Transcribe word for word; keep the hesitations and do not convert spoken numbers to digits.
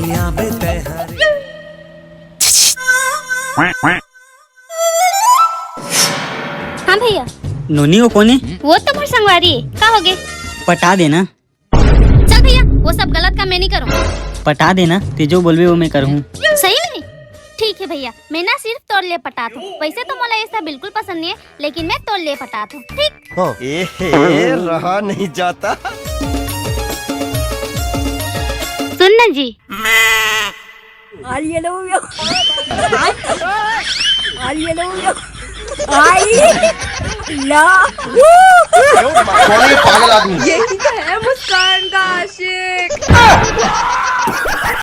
हाँ भैया। नोनी, वो कोन हे? वो तो मोर संगवारी हे। का होगे? पटा देना। चल भैया, वो सब गलत काम मैं नहीं करूँ। पटा देना, ते जो बोलबे वो मैं करहूँ। सही में? ठीक है भैया, मैं ना सिर्फ तोर लिए पटात हूँ। वैसे तो मोला ये सब बिल्कुल पसंद नहीं है, लेकिन मैं तोर लिए पटात हूँ, ठीक? हाँ। ए, रहा नहीं जाता। सुन ना जी। I love you. I love you. I love you. कौन है ये पागल आदमी? यही तो है मुस्कान का आशिक।